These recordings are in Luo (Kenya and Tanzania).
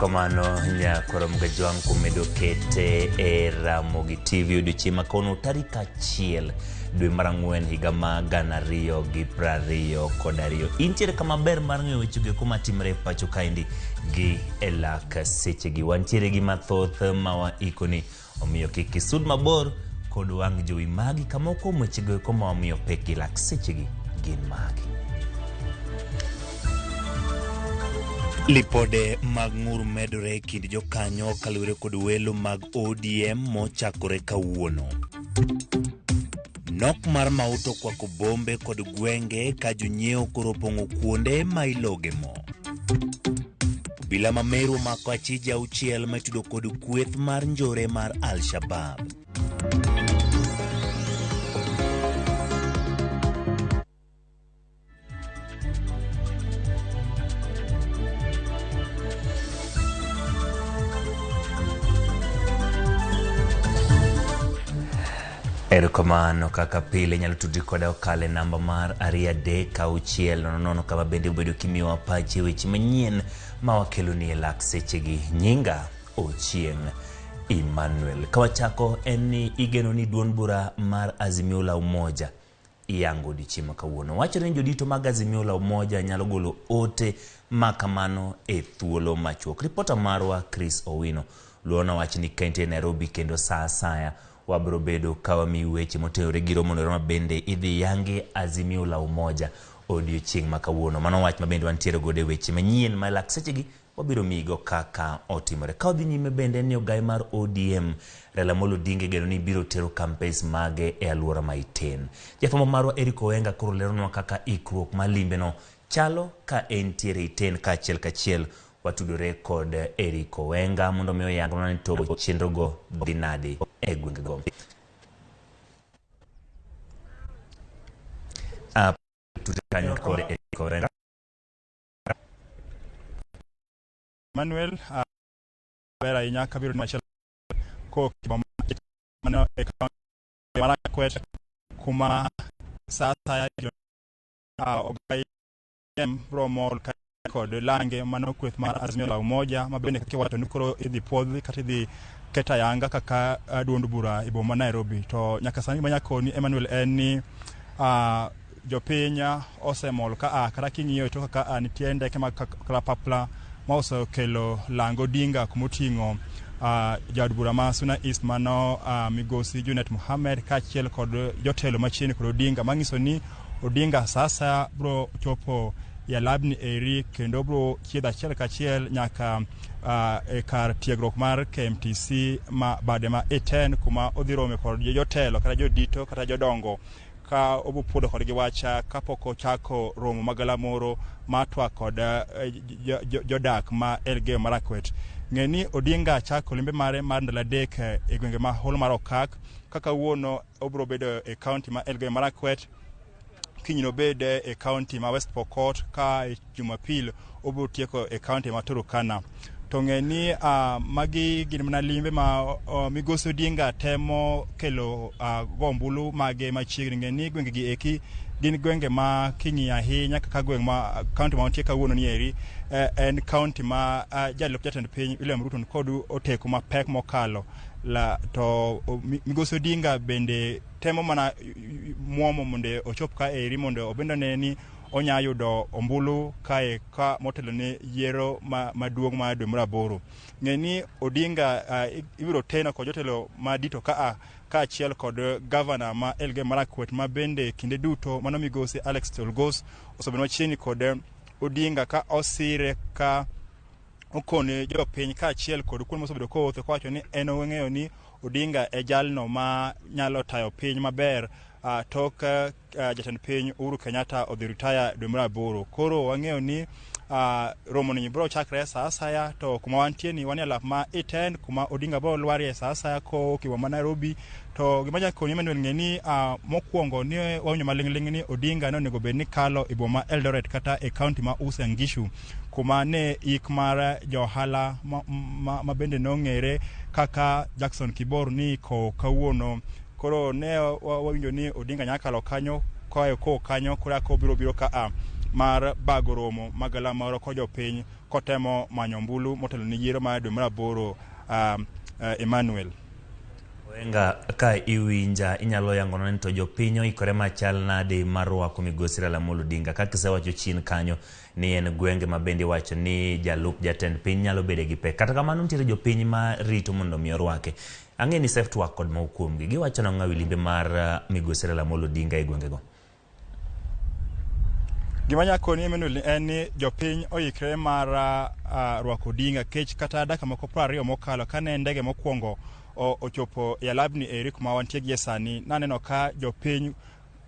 Erokamano nyakwaro Mgajwang' kuom medo kete e Ramogi TV odiochieng' ma kawuono tarik 1 dwe mar 4 higa ma 2022. Intiere kama ber mar ng'eyo weche go eko matimre e pacho kaendi gi e lak sechegi. Wantiere gi mathoth ma waikoni omiyo kik isud mabor kod wang' jowi magi ka moko kuom wechego eko ma wamiyo pek gi lak sechegi gin magi. Lipode mag ng'ur medore e kind jokanyo kaluwore kod welo mag ODM mochakore kawuono. Nok mar mauta okwako bombe kod gwenge ka jonyiewo koro opong'o kuonde ma iloge mo. Obila ma Meru omako achije 6 maitudo kod kweth mar njore mar Al-Shabaab. Erokamano kaka pile inyalo tudri koda okalo e namba mar 23600 kama bende obedo kimiyowa pachi e weche manyien ma wakeloni e lak sechegi. Nyinga Ochieng' Emmanuel. Ka wachako en ni igeno ni duond bura mar Azimio la Umoja iyango odiechieng' ma kawuono. Wachore ni jodito mag Azimio la Umoja nyalo golo ote ma kamano e thuolo machuok. Ripota marwa Chris Owino luwona wachni ka entie Nairobi kendo sa asaya wabiro bedo ka wamiyi weche motenore gi romono ma bende idhi yangi Azimio la Umoja odiechieng' ma kawuono. Mano wach ma bende wantiere godo e weche manyien ma lak sechegi wabiro miyigo kaka otimore. Ka odhi nyime bende ni ogai mar ODM Raila Amolo Odinga igeno ni biro tero campaigns mage e alwora ma Iten. Jafwambo marwa Eric Owenga koro leronwa kaka ikruok mar limbeno chalo ka entiere Iten kaachiel kachiel watudore kod Eric Owenga mondo mi oyangnwa ni to chenrogo dhi nade e gwengego. Tudre kanyo kod Eric Owenga. Manuel ber ahinya kabiro machielo kowuok e boma mano e kaunti mar Marakwet kuma sa asaya ogai bro mol kod lange mano kweth mar Azimio la Umoja ma bende kaka iwacho ni koro idhi puodhi kata idhi ket ayanga kaka duond bura e boma ma Nairobi. To nyaka sani gima nyakoni Emmanuel en ni jopiny osemol ka a kata king'iyo to kaka a nitie ndeke mag kalapapla ma osekelo lang Odinga kumoting'o jaod bura ma Suna East mano migosi Junet Mohamed kaachiel kod jotelo machiegni kod Odinga manyiso ni Odinga sa asaya bro chopo e alabni eri kendo bro chiedho achiel kachiel nyaka e kar tiegruok mar KMTC ma bade ma A10 kuma odhi rome kod jotelo kata jodito kata jodongo ka obo puodho kodgi wach kapok ochako romo magalamoro mar twak kod jodak ma Elgeyo Marakwet. Ng'e ni Odinga chako limbe mare mar ndalo 3 e gwenge ma Holo mar Okak ka kawuono obiro bedo e kaunti ma Elgeyo Marakwet, kiny nobed e kaunti ma West Pokot ka Jumapil obiro tieko e kaunti ma Turkana. To ng'e ni magi gin mana limbe ma migosi Odinga temo kelo go ombulu mage machiegni. Ng'e ni gwenge gi eki gin gwenge ma king'iyo ahinya kaka gweng' ma kaunti ma wantie kawuono ni eri en kaunti ma jalup jatend piny William Ruto nikod oteku mapek mokalo la, to migosi Odinga bende temo mana muomo mondo ochop ka eri mondo obende one ni onya yudo ombulu kae ka motelo ne yiero maduong' ma dwe mar 8. Ng'e ni Odinga ibiro teno kod jotelo madito ka a kaachiel kod gavana ma Elgeyo Marakwet ma bende kinde duto mano migosi Alex Tolgos osebedo machiegni kod Odinga ka osire ka okone jopiny kaachiel kod kuonde mosebedo kowuotho kowacho ni en ong'eyo ni Odinga e jalno ma nyalo tayo piny maber tok jatend piny Uhuru Kenyatta odhi retire dwe mar 8. Koro wang'eyo ni romo ni biro chakre sa asaya to kuma wantie ni wan e alap ma Iten kuma Odinga biro lwarie sa asaya kowuok e boma ma Nairobi. To gima nyaka koni Emmanuel ng'e ni mokwongo ni wawinjo maling'ling' ni Odinga ne onego bed ni kalo e boma ma Eldoret kata e kaunti ma Uasin Gishu kuma ne ik mar johala ma bende nong'ere kaka Jackson Kibor ni iko kawuono. Koro ne wawinjo ni Odinga nyaka kalo kanyo koa kowuok kanyo koro eka obiro biro ka a. mar bago romo magalamoro kod jopiny kotemo manyo ombulu motelo ni yiero mar dwe mar aboro. Emmanuel. Oenga, ka iwinja inyalo yango ni to jopiny oikore machal nade mar rwako migosi Raila Amolo Odinga kaka isewacho chien kanyo ni en gwenge ma bende iwacho ni jalup jatend piny nyalo bede gi pek. Kata kamano nitiere jopiny ma rito mondo mi orwake. Ang'e ni isetwak kod moko kuomgi. Giwacho nang'o ewi limbe mar migosi Raila Amolo Odinga e gwengego? Gima anya koni, Emmanuel, en ni jopiny oikre mar rwako Odinga kech kata dakika moko 20 mokalo kane ndege mokwongo ochopo e alabni eri kuma wantie gie sani, naneno ka jopiny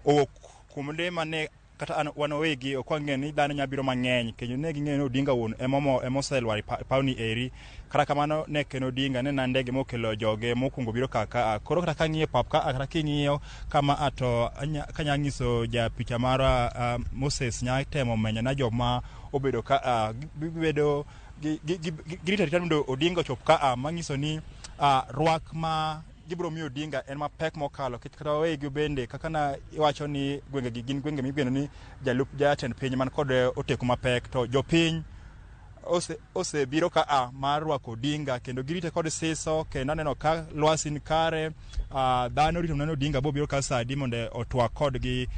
owuok kuonde mane kata an wan wawegi ok wang'eyo ni dhano nyalo biro mang'eny, kendo ne ging'eyo ni Odinga wuon ema oselwar e pawni eri. Kata kamano ne ok en Odinga, ne en ndege mokelo joge mokwongo biro kar ka. Koro kata kang'iyo pap ka, kata king'iyo kama a to kanya nyiso ja picha mar Moses nya temo menyo na joma obedo ka gibedo girito arita mondo Odinga ochop ka, manyiso ni rwak ma gibiro miyo Odinga en mapek mokalo kech kata wawegi bende kaka na iwacho ni gwenge gi gin gwenge migeno ni jalup jatend piny man kod oteku mapek, to jopiny osebiro ka a mar rwako Odinga kendo girite kod siso, kendo aneno ka lwasi ni kare. Dhano rito neno Odinga bobiro ka sadi mondo otwak kodgi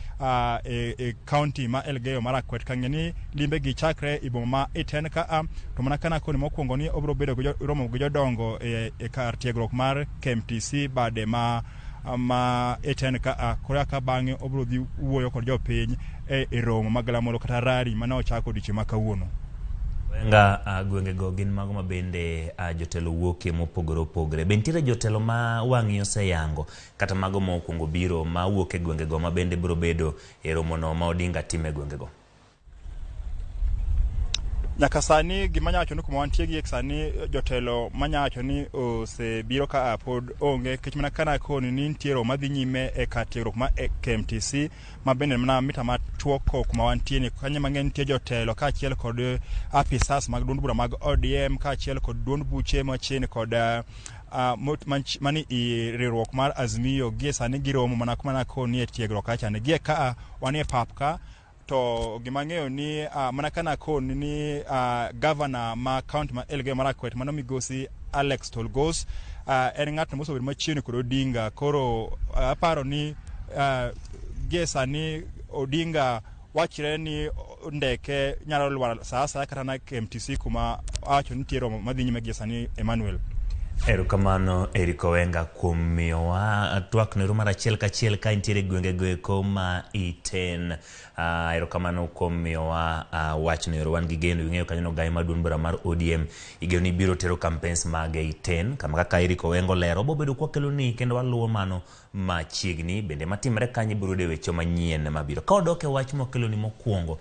e county ma Elgeyo Marakwet. Kang'e ni limbe gi chakre e boma ma Iten ka a to mana kana koni mokwongo ni obiro bedo gi romo gi jodongo e kar tiegruok mar KMTC bade ma Iten ka a koro ka bang'e obiro dhi wuoyo kod jopiny e romo mag galamoro kata rally mane ochako odiochieng' ma kawuono. Oenga, gwengego gin mago ma bende jotelo wuokie mopogore opogore. Be nitiere jotelo ma wang'i oseyango kata mago ma okwongo biro ma wuok e gwengego ma bende biro bedo e romono ma Odinga timo e gwengego? Nyaka sani gima anya wacho ni kuma wantie gi sani, jotelo manya wacho ni osebiro ka pod onge, nikech mana kana koni ni nitie romo madhi nyime e kar tiegruok ma KMTC ma bende mana mita machuok kuma wantie ni kanyo mang'eny nitie jotelo kaachiel kod apisas mag duond bura mag ODM kaachiel kod duond buche machien kod mani i riwruok mar Azimio. Gie sani giromo mana kuma nakoni e tiegruok kacha ni gie ka wanie pap ka. To gima ang'eyo ni mana kana akoni ni gavana ma county ma Elgeyo Marakwet, mano migosi Alex Tolgos, en ng'atno mosebedo machiegni kod Odinga. Koro aparo ni gie sani Odinga wachre ni ndeke nyalo lwar sa asaya kata na KMTC kuma awacho ni nitie romo madhi nyime gie sani, Emmanuel. Erokamano Eric Owenga kuom miyowa twak noero mar achiel kachiel ka intiere e gwengego eko ma Iten. Erokamano kuom miyowa wachno ero. Wan gi geno ing'eyo kanyo no gai maduong' bura mar ODM igeno ni biro tero campaigns mage Iten kama kaka Eric Owenga olero obobedo kwakeloni kendo waluwo mano machiegni bende matimre kanyo ibiro yudo weche manyien mabiro. Ka wadok e wach mwakeloni mokwongo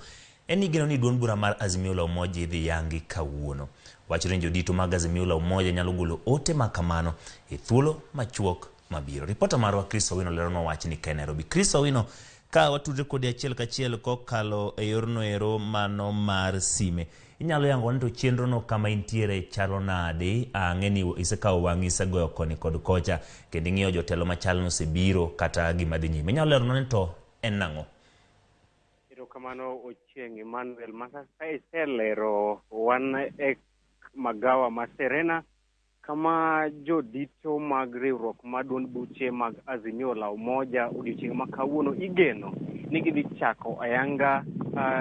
en ni igeno ni duond bura mar Azimio la Umoja idhi yangi kawuono. Wachore ni jodito mag Azimio la Umoja nyalo golo ote ma kamano e thuolo machuok mabiro. Ripota marwa Chris Owino leronwa wachni ka e Nairobi. Chris Owino, ka watudre kodi achiel kachiel kokalo e yorno ero mano mar sime, inyalo yango ni to chenro no kama intiere chalo nade? Ang'e ni isekawo wang'i isegoyo koni kod kocha kendo ing'iyo jotelo machal nosebiro kata gima dhi nyime. Inyalo leronwa ni to en nang'o? Erokamano, Ochieng' Emmanuel. Maka ka iselero, wan e magawa ma Serena kama jodito mag riwruok mar duond buche mag Azimio la Umoja odiochieng' ma kawuono igeno ni gidhi chako ayanga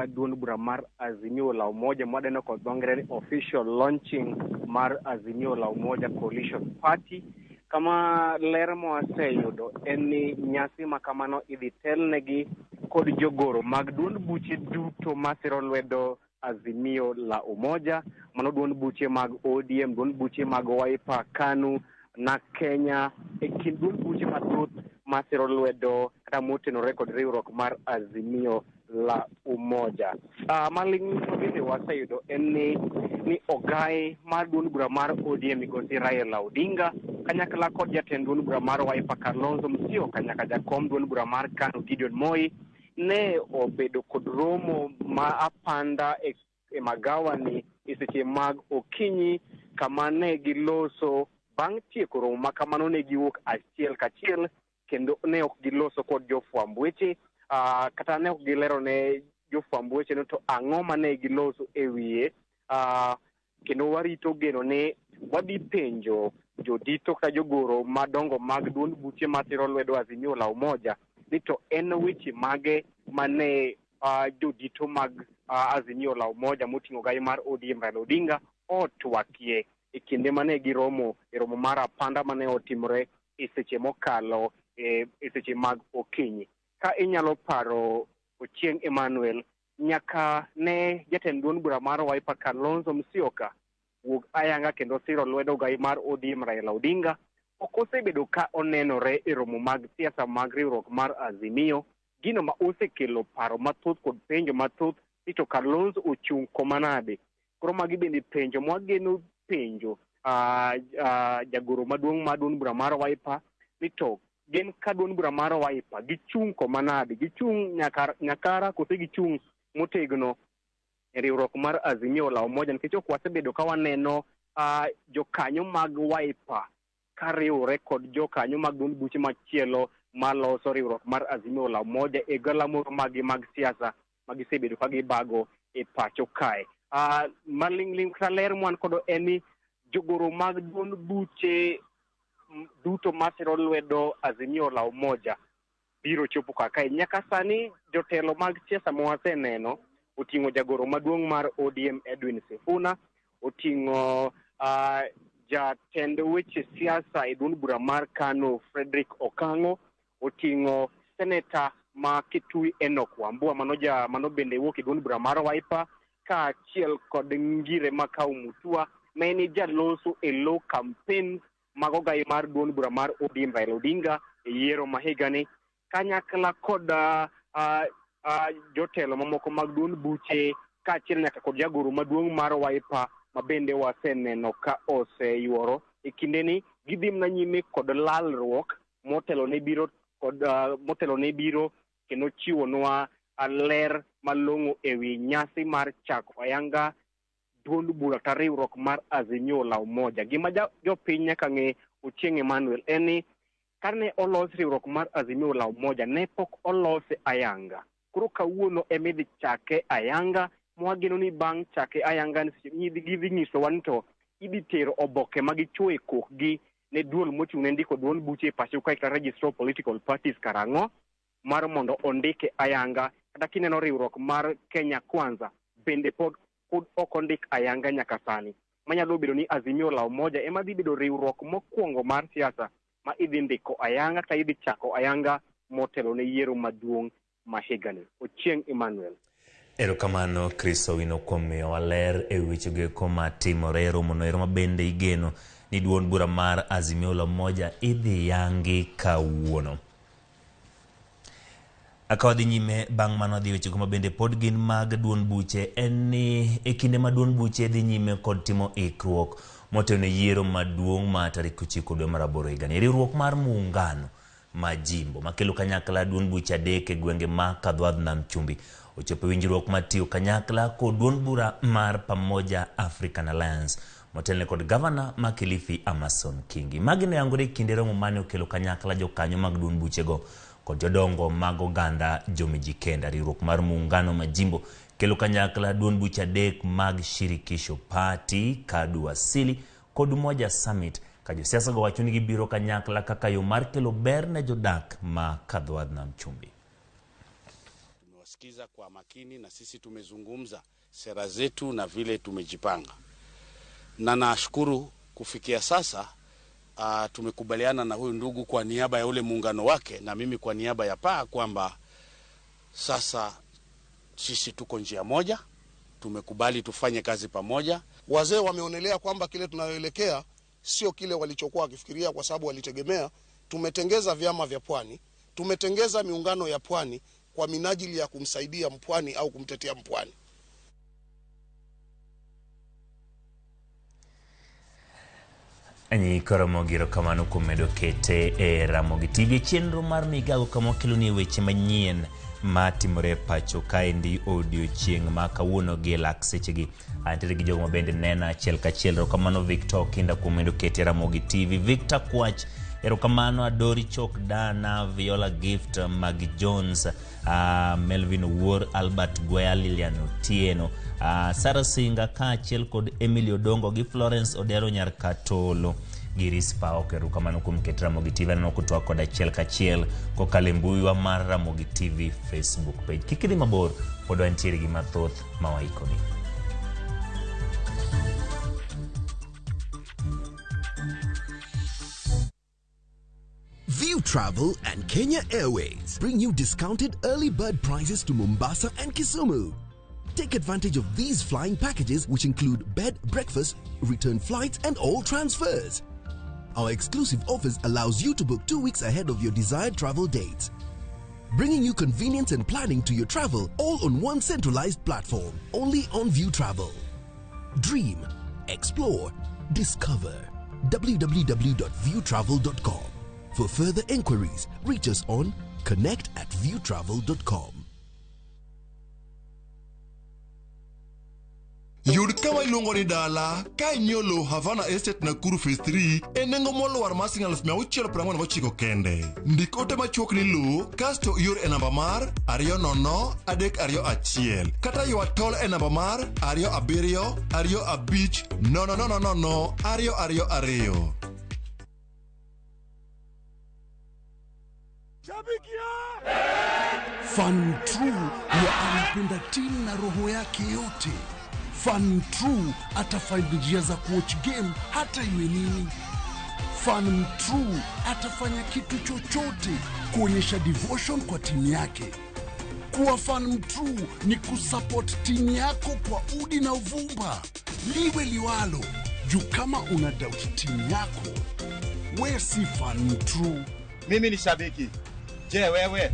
duond bura mar Azimio la Umoja mwadendo kod dho ngere ni official launching mar Azimio la Umoja Coalition Party. Kama ler mwaseyudo en ni nyasi ma kamano idhi telnegi kod jogoro mag duond buche duto masiro lwedo Azimio la Umoja, mano duond buche mag ODM, duond buche mag Wiper, KANU, na Kenya, e kind duond buche mathoth masiro lwedo kata motenore kod riwruok mar Azimio la Umoja. Maling' bende waseyudo en ni ogai mar duond bura mar ODM migosi Raila Odinga kanyakla kod jatend duond bura mar Wiper Kalonzo Musyoka nyaka jakom duond bura mar KANU Gideon Moi ne obedo kod romo ma apanda e magawa ni e seche mag okinyi kama ne giloso. Bang' tieko romo ma kamano ne giwuok achiel kachiel kendo ne ok giloso kod jofwamb weche, kata ne ok gilero ne jofwamb weche ni to ang'o mane giloso e wiye. Kendo warito geno ni wadhi penjo jodito kata jogoro madongo mag duond buche masiro lwedo Azimio la Umoja ni to en weche mage mane jodito mag Azimio la Umoja moting'o gai mar ODM Raila Odinga otwakie e kinde mane giromo e romo mar apanda mane otimore e seche mokalo e seche mag okinyi. Ka inyalo paro, Ochieng' Emmanuel, nyaka ne jatend duond bura mar Wiper Kalonzo Musyoka wuog ayanga kendo siro lwedo gai mar ODM Raila Odinga, ok osebedo ka onenore e romo mag siasa mag riwruok mar Azimio, gino ma osekelo paro mathoth kod penjo mathoth ni to Kalonzo ochung' koma nade. Koro magi bende penjo mwageno penjo jagoro maduong' mar duond bura mar Wiper ni to gin ka duond bura mar Wiper gichung' koma nade, gichung' nyakara kose gichung' motegno e riwruok mar Azimio la Umoja, nikech ok wasebedo ka waneno jokanyo mag Wiper kariwore kod jokanyo mag duond buche machielo maloso riwruok mar Azimio la Umoja e galamoro maggi mag siasa ma gisebedo ka gibago e pacho kae. Maling'ling' kata ler mwan kodo en ni jogoro mag duond buche duto masiro lwedo Azimio la Umoja biro chopo kar kae. Nyaka sani jotelo mag siasa mawaseneno oting'o jagoro maduong' mar ODM Edwin Sifuna, oting'o jatend weche siasa e duond bura mar KANU Frederick Okang'o, oting'o seneta ma Kitui Enoch Wambua mano bende wuok e duond bura mar Wiper, kaachiel kod Ngire Makau Mutua ma en jaloso e lo campaign mag ogai mar duond bura mar ODM Raila Odinga e yiero ma higani, kanyakla kod jotelo mamoko mag duond buche kaachiel nyaka kod jagoro maduong' mar Wiper ma bende waseneno ka oseyuoro. E kindeni gidhi mana nyime kod lalruok motelo ne biro kod motelo ne biro kendo chiwonwa ler malong'o ewi nyasi mar chako ayanga duond bura kata riwruok mar Azimio la Umoja. Gima jopiny nyaka ng'e, Ochieng' Emmanuel, en ni kane olos riwruok mar Azimio la Umoja ne pok olose ayanga. Koro kawuono ema idhi chake ayanga, mwageno ni bang' chake ayanga ni gidhi nyisowa ni to idhi tero oboke ma gichuo e kokgi ne duol mochung' ne ndiko duond buche e pacho kae kata Registrar of Political Parties karang'o mar mondo ondike ayanga. Kata kineno riwruok mar Kenya Kwanza bende pod ok ondik ayanga nyaka sani. Manyalo bedo ni Azimio la Umoja ema dhi bedo riwruok mokwongo mar siasa ma idhi ndiko ayanga kata idhi chako ayanga motelo ne yiero maduong' ma higani. Ochieng' Emmanuel. Erokamano Chris Owino kuom miyowa ler e wechego eko matimore e romono ero ma bende igeno ni duond bura mar Azimio la Umoja idhi yangi kawuono. Ka wadhi nyime bang' mano wadhi wechego ma bende pod gin mag duond buche en ni e kinde ma duond buche dhi nyime kod timo ikruok motelo ne yiero maduong' ma tarik 9 dwe mar 8 higani. Riwruok mar Muungano ma Jimbo makelo kanyakla duond buche 3 e gwenge ma Kadhwadh Nam Chumbi ochopo e winjruok mar tiyo kanyakla kod duond bura mar Pamoja African Alliance motelne kod gavana ma Kilifi Amason Kingi. Magi noyangore e kinde romo mane okelo kanyakla jokanyo mag duond buchego kod jodongo mag oganda Jomijikenda. Riwruok mar Muungano ma Jimbo kelo kanyakla duond buche 3 mag Shirikisho Party, KADU Asili kod Umoja Summit, ka josiasa go wacho ni gibiro kanyakla kaka yo mar kelo ber ne jodak ma Kadhwadh Nam Chumbi. Tumewasikiza kwa makini na sisi tumezungumza sera zetu na vile tumejipanga, na nashukuru kufikia sasa tumekubaliana na huyu ndugu kwa niaba ya ule muungano wake na mimi kwa niaba ya PAA kwamba sasa sisi tuko njia moja, tumekubali tufanye kazi pamoja. Wazee wameonelea kwamba kile tunayoelekea sio kile walichokuwa wakifikiria, kwa sababu walitegemea. Tumetengeza vyama vya pwani, tumetengeza miungano ya pwani kwa minajili ya kumsaidia mpwani au kumtetea mpwani. Anyi Ramogi erokamano kuom medo kete e Ramogi TV chenro mar migago kama wakeloni weche manyien matimore e pacho kaendi odiochieng' ma kawuono gi lak sechegi. Antiere gi jogo ma bende nena achiel kachiel. Erokamano Victor Okinda kuom medo kete e Ramogi TV. Victor Kwach Erokamano Adori Chok Dana, Viola Gift, Maggie Jones, Melvin Owuor, Albert Gwea, Lilian Otieno, Sarah Singa kaachiel kod Emily Odongo gi Florence Odero nyar Katolo gi Rispa ok. Erokamano kuom ket Ramogi TV aneno kutwak kod achiel kachiel kokalo e mbuiwa mar Ramogi TV Facebook page. Kik idhi mabor, pod wantiere gi mathoth ma waikoni. View Travel and Kenya Airways bring you discounted early bird prices to Mombasa and Kisumu. Take advantage of these flying packages, which include bed, breakfast, return flights, and all transfers. Our exclusive offers allows you to book 2 weeks ahead of your desired travel dates, bringing you convenience and planning to your travel all on one centralized platform, only on View Travel. Dream, explore, discover. www.viewtravel.com. For further inquiries, reach us on connect@viewtravel.com. Yud kama iluongo ni dala ka inyiewo lowo Havana Estate Nakuru Phase 3 e nengo molwar mar siling 649 kende. Ndik ote machuok ni lowo kasto ior e namba mar 20321 kata ywa tol e namba mar 27 25 000 222. Fan true huwa anapenda timu na roho yake yote. Fan true atafind njia za kuwatch game hata iwe nini. Fan true atafanya kitu chochote kuonyesha devotion kwa timu yake. Kuwa fan true ni kusupport timu yako kwa udi na uvumba, liwe liwalo. Juu kama una doubt timu yako, we si fan true. Mimi ni shabiki. Je, wewe?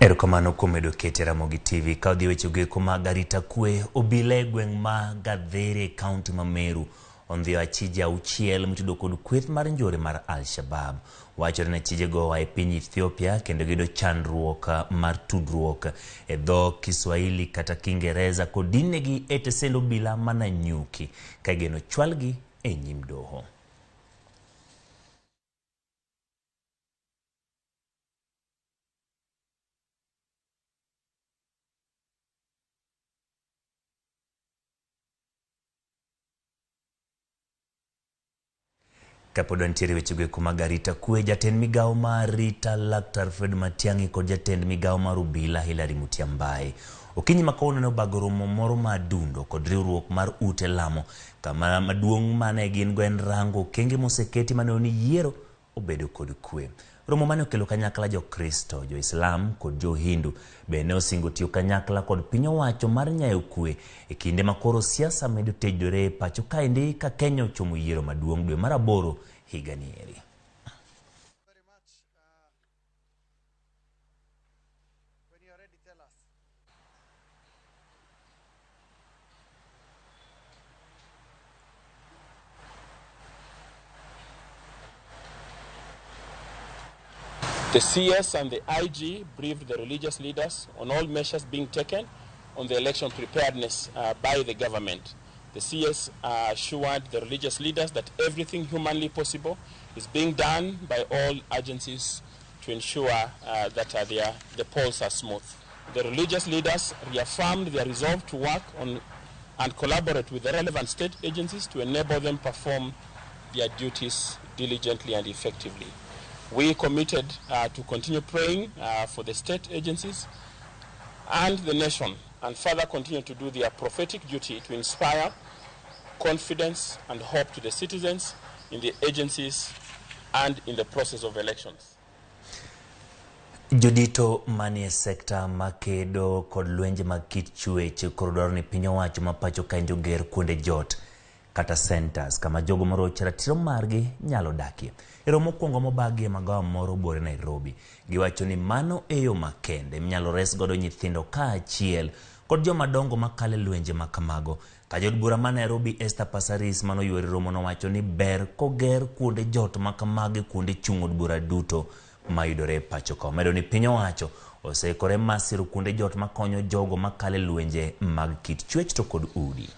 Erokamano kuom medo kete Ramogi TV. Ka odhi weche goeko mag arita kwe, obila e gweng' ma Gadhere e kaunti ma Meru ondhiyo achije 6 mitudo kod kweth mar njore mar Al-Shabaab. Wachore ni achijego oa e piny Ethiopia kendo giyudo chandruok mar tudruok e dho Kiswahili kata Kiingereza kod dinnegi e tesend obila ma Nanyuki ka igeno chwalgi e nyim doho. Kapod wantiere weche goeko mag arita kwe, jatend migawo mar arita Laktar Fred Matiang'i kod jatend migawo mar obila Hilary Mutyambai okinyi ma kawuono ne obago romo moro ma adundo kod riwruok mar ute lamo kama maduong' mane gin go en rango okenge moseketi maneno ni yiero obedo kod kwe. Romo mane okelo kanyakla jo-Kristo, jo-Islam kod jo-Hindu bende ne osingo tiyo kanyakla kod piny owacho mar nyayo kwe e kinde ma koro siasa medo tejore e pacho kaendi ka Kenya ochomo yiero maduong' dwe mar 8 higani eri. The CS and the IG briefed the religious leaders on all measures being taken on the election preparedness by the government. The CS assured the religious leaders that everything humanly possible is being done by all agencies to ensure that the polls are smooth. The religious leaders reaffirmed their resolve to work on and collaborate with the relevant state agencies to enable them perform their duties diligently and effectively. We committed to continue praying for the state agencies and the nation, and further continue to do their prophetic duty to inspire confidence and hope to the citizens in the agencies and in the process of elections. Jodito manie sekta makedo kod lwenje mag kit chwech koro dwaro ni piny owacho ma pacho kaendi oger kuonde jot kata centers kama jogo morocho ratiro margi nyalo dakie. E romo mokwongo mobagi e magawa moro buore Nairobi, giwacho ni mano e yo makende minyalo res godo nyithindo kaachiel kod joma dongo makalo e lwenje ma kamago. Ka jaod bura ma Nairobi Esther Passaris manoyworo romo nowacho ni ber koger kuonde jot ma kamago e kuonde chung' od bura duto mayudore e pacho ka. Omedo ni piny owacho oseikore mar siro kuonde jot makonyo jogo makalo e lwenje mag kit chwech to kod udi.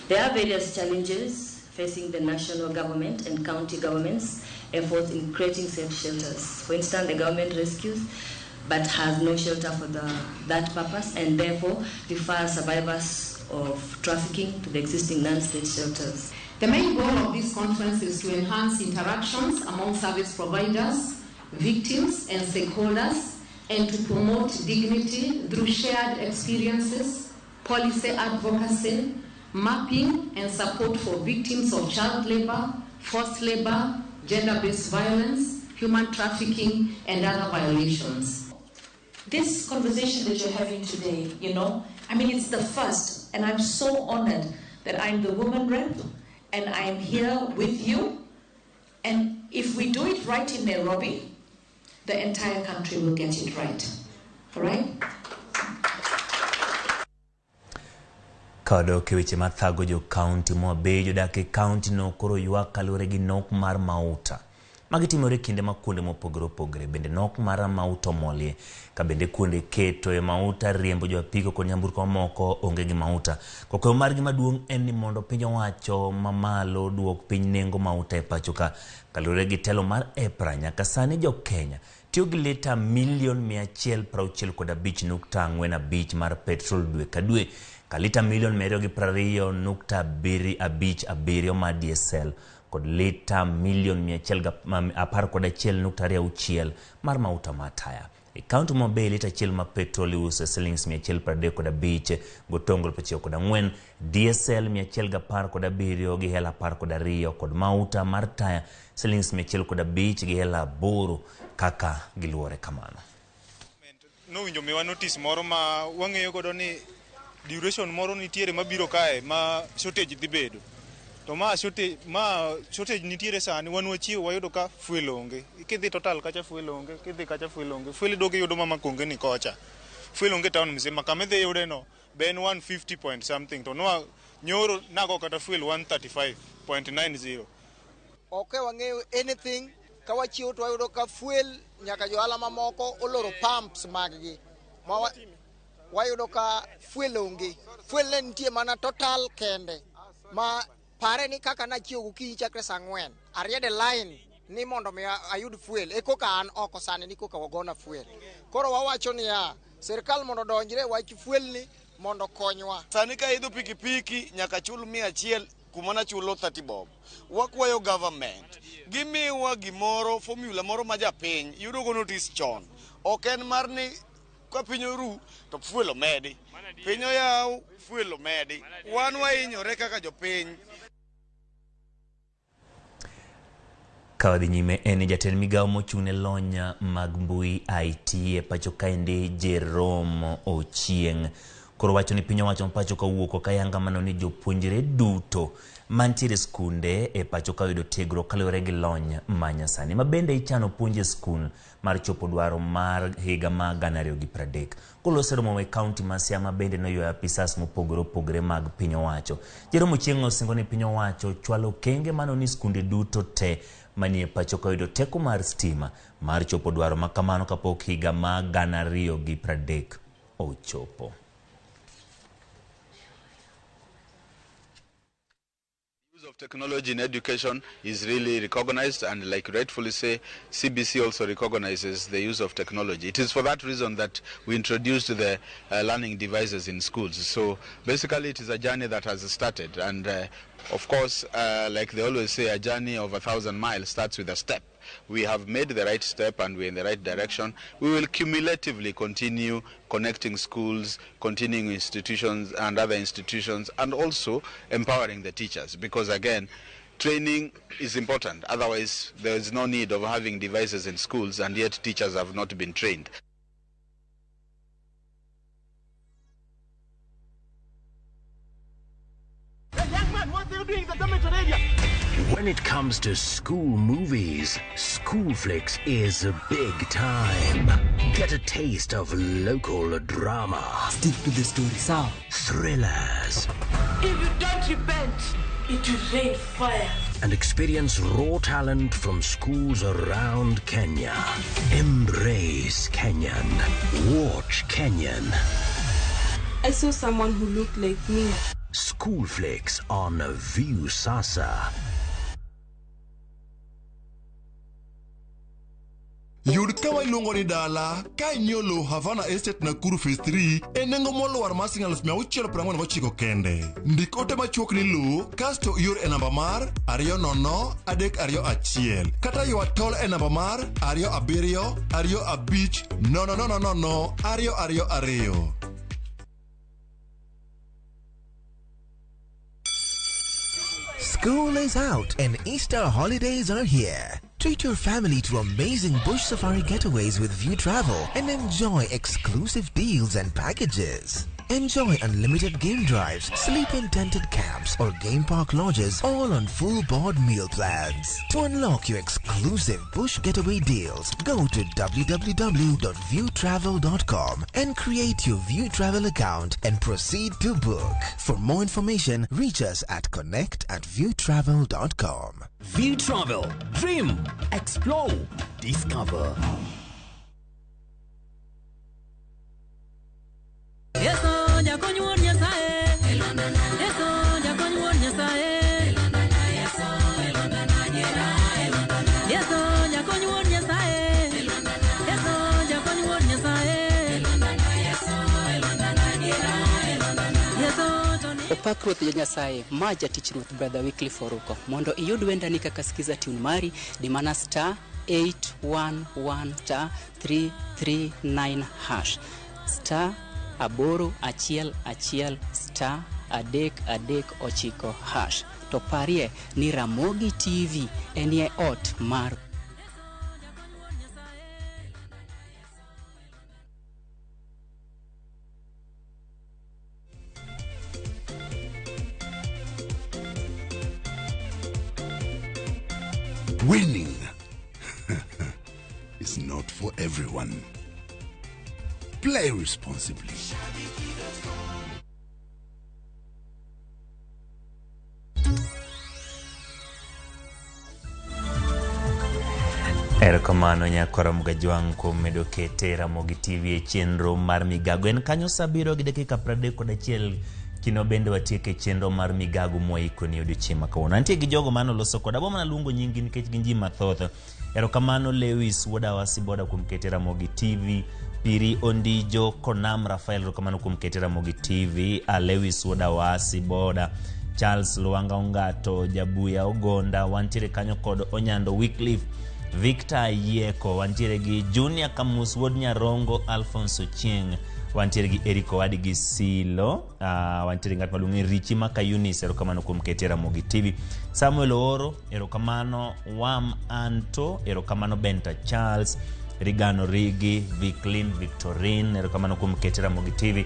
There are various challenges facing the national government and county governments' efforts in creating safe shelters. For instance, the government rescues but has no shelter for that purpose and therefore refers survivors of trafficking to the existing non-state shelters. The main goal of this conference is to enhance interactions among service providers, victims, and stakeholders, and to promote dignity through shared experiences, policy advocacy, mapping and support for victims of child labor, forced labor, gender-based violence, human trafficking, and other violations. This conversation that you're having today, it's the first, and I'm so honored that I'm the woman rep, and I'm here with you. And if we do it right in Nairobi, the entire country will get it right. All right? Kadok e weche mathago jo kaunti Homa Bay, jodak e kaunti no koro ywak kaluwore gi nok mar mauta. Magi timore kinde ma kuonde mopogore opogore bende nok mar mauta omolie, ka bende kuonde keto e mauta, riembo jo apiko kod nyamburko mamoko onge gi mauta. Kokweyo margi maduong' en ni mondo piny owacho mamalo duok piny nengo mauta e pacho ka. Kaluwore gi telo mar EPRA, nyaka sani jo Kenya tiyo gi lita milion 165.45 mar petrol dwe ka dwe, ka lita milion 220.57 mar diesel kod lita milion 111.26 mar mauta mar taya. E kaunti ma Homa Bay, lita achiel mar petrol iuso e silings 135 gotonglo 94, diesel 117 gi hela 12 kod mauta mar taya silings 105 gi hela 8 kaka giluwore kamano. Nowinjo miwa notice moro ma wang'eyo godo ni duration moro nitiere mabiro kae ma shortage dhi bedo. To ma shortage nitiere sani, wan wachiew wayudo ka fuel onge. Kidhi Total kacha fuel onge, kidhi kacha fuel onge. Fuel iduogo iyudo mama konge ni kocha. Fuel onge town mzima, kama idhi yude no be en 150 point something to nwa nyoro nago kata fuel 135.90. Ok wang'eyo anything, ka wachiew to wayudo ka fuel nyaka johala mamoko oloro pumps mag-gi. Wayudo ka fuel onge. Fuel ne nitie mana Total kende. Ma pare ni kaka nachiew gokinyi chakre saa 4, ariede line ni mondo mi ayud fuel. E koka an oko sani ni koka wagona fuel. Koro wawacho niya, sirkal mondo odonjre wach fuel ni mondo konywa. Sani ka idho pikipiki nyaka chul 100 kuma nachulo 30 bob. Wakwayo government gimiwa gimoro, formula moro ma japiny yudo go notice chon. Ok en mar ni ka piny oru to fuel omedi, piny oyaw fuel omedi. Wan wahinyore kaka jopiny. Ka wadhi nyime en ni jatend migawo mochung' ne lony mag mbui IT e pacho kaendi Jerome Ochieng' koro wacho ni piny owacho ma pacho ka owuok ok ayanga mano ni jopuonjre duto mantiere e skunde e pacho ka oyudo tiegruok kaluwore gi lony manyasani ma bende ichano puonj e skul mar chopo dwaro mar higa ma 2030. Koloso romo e kaunti ma Siaya ma bende noywayo apisas mopogore opogore mag piny owacho. Jerome Ochieng' osingo ni piny owacho chwalo okenge mano ni skunde duto te manie pacho ka oyudo teko mar stima mar chopo dwaro ma kamano kapok higa ma 2030 ochopo. Use of technology in education is really recognized, and like rightfully say, CBC also recognizes the use of technology. It is for that reason that we introduced the learning devices in schools. So basically it is a journey that has started, and of course, like they always say, a journey of 1,000 miles starts with a step. We have made the right step and we're in the right direction. We will cumulatively continue connecting schools, continuing institutions and other institutions, and also empowering the teachers, because again, training is important. Otherwise, there is no need of having devices in schools and yet teachers have not been trained. Hey, young man, what are you doing in the dormitory area? When it comes to school movies, Schoolflix is big time. Get a taste of local drama. Stick to the story, sawa? Thrillers. If you don't repent, it will rain fire. And experience raw talent from schools around Kenya. Embrace Kenyan. Watch Kenyan. I saw someone who looked like me. Schoolflix on Viusasa. Yud kama iluongo ni dala ka inyiewo lowo Havana Estate Nakuru Phase 3 e nengo molwar mar siling 649 kende. Ndik ote machuok ni lowo kasto ior e namba mar 20321 kata ywa tol e namba mar 27 25 000 222. School is out and Easter holidays are here. Treat your family to amazing bush safari getaways with View Travel and enjoy exclusive deals and packages. Enjoy unlimited game drives, sleep in tented camps or game park lodges, all on full board meal plans. To unlock your exclusive bush getaway deals, go to www.viewtravel.com and create your View Travel account and proceed to book. For more information, reach us at connect@viewtravel.com. View Travel. Dream. Explore. Discover. Yeso jakony wuon Nyasaye. Yeso jakony wuon Nyasaye. Yeso jakony wuon Nyasaye. Yeso jakony wuon Nyasaye. Yeso to ni Opak Ruoth Nyasaye, ma jatich Ruoth Brother Wycliffe Oruko. Mondo iyud wendani kaka skiza tune mari, di mana star 811 star 339 hash. Star 811 star 339 hash. To parie ni Ramogi TV enie ot mar Winning is not for everyone. Play responsibly. Erokamano nyakwara Mgajwang' kuom medo kete Ramogi TV e chenro mar migago. En kanyo sa 7:31 kino bende watieke chenro mar migago mwaikoni odiochieng' ma kawuono. Antie gi jogo mane oloso koda, abo mana luongo nyingi nikech gin ji mathoth. Erokamano Lewis wuoda Wasiboda kuom kete Ramogi TV, Piri Ondijo Konam Rafael, erokamano kuom kete Ramogi TV, Lewis wuoda Wasiboda, Charles Luanga Ongato, Jabuya Ogonda, wantiere kanyo kod Onyando Wycliffe, Victor Yieko, wantiere gi Junior Kamus wuod Nyarongo, Alphonse Ochieng', wantiere gi Eric Owadi gi Silo, wantiere ng'at maluongo ni Richi Maka Eunice, erokamano kuom kete Ramogi TV, Samuel Ooro, erokamano Wam Anto, erokamano Benta Charles, Rigano Rigi, Viclin Victorine, erokamano kuom kete Ramogi TV.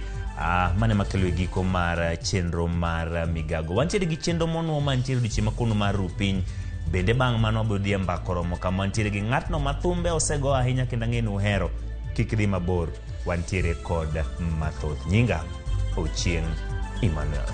Mane makelo e giko mar chenro mar migago. Wantiere gi chenro monuo mantiere odiochieng' ma kawuono mar Rupiny. Bende bang' mano wabiro dhi e mbaka oromo kama wantiere gi ng'atno ma thumbe osego ahinya kendo ang'e ni uhero. Kik dhi mabor, wantiere kod mathoth. Nyinga Ochieng' Emmanuel.